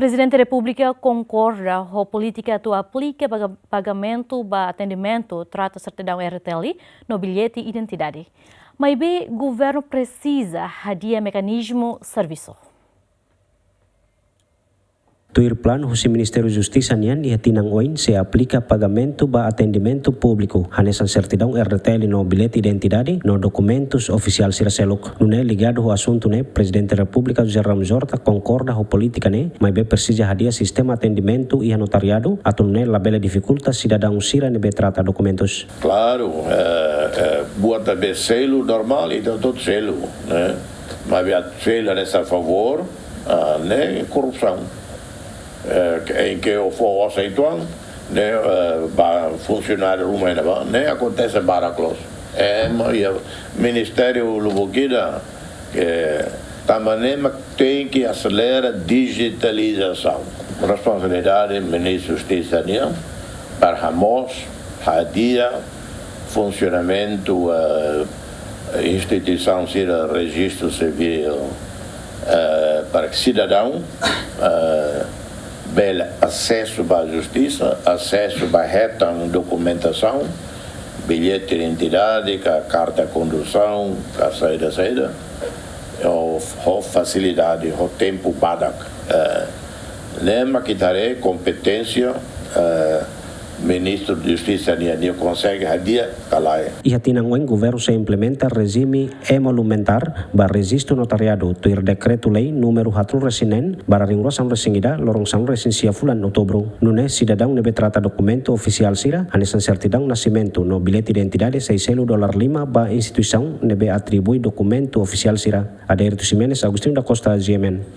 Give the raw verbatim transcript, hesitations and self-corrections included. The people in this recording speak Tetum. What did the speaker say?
Prezidente Repúblika konkorda ho polítika atu aplika paga-, pagamentu ba atendimentu, trata sertidaun R T L no billete identidade. Maibé governu presiza hadi'a mekanizmu servisu. Tuir planu husi Ministériu Justisa nian, iha tinan oin sei aplika pagamentu ba atendimentu públiku hanesan sertidaun R T L no billete identidade no dokumentus ofisiál sira seluk. Nune'e ligadu ho asuntu ne'e, Prezidente Repúblika José Ramos Horta konkorda ho polítika ne'e, maibé presiza hadi'a sistema atendimentu iha notariadu, atu nune'e labele difikulta sidadaun sira ne'ebé trata dokumentus. Klaru, eh, eh, buat ne'ebé selu normál, ita hotu selu, ne'e? Maibé atu selu hanesan favór, ah, ne'e korrupsaun. Eh, ke, em que o fo osa ituan, ne'e, eh, ba funsionáriu ruma iha ne'ebá, ne'e akontese barak loos. Eh, ma, iha ministériu lubuk ida, ke tanba ne'e mak tenke aselera dijitalizasaun. Responsabilidade Ministru Justisa nian, para hamoos, hadi'a, funsionamentu, eh, instituisaun sira rejistu sivíl, eh, para ke sidadaun, eh, bele asesu ba justisa, asesu ba hetan dokumentasaun, billete identidade, ka karta kondusaun, ka saida, saida, ho, ho fasilidade, ho tempu badak. Eh, ne'e mak ita haree kompeténsia, eh, Ministru Justisa nian, nia konsege hadi'a ka lae. Iha tinan oin governu sei implementa rejime emolumentar ba rejistu notariadu, tuir dekretu-lei númeru haatnulu-resin-neen barra ruanulu-resin-ida, loron sanulu-resin-sia fulan Outubru. Nune'e sidadaun ne'ebé trata dokumentu ofisiál sira, hanesan sertidaun nasimentu no billete identidade, sei selu dolar lima ba instituisaun ne'ebé atribui dokumentu ofisiál sira. Adérito Ximenes, Agostinho da Costa, G M N.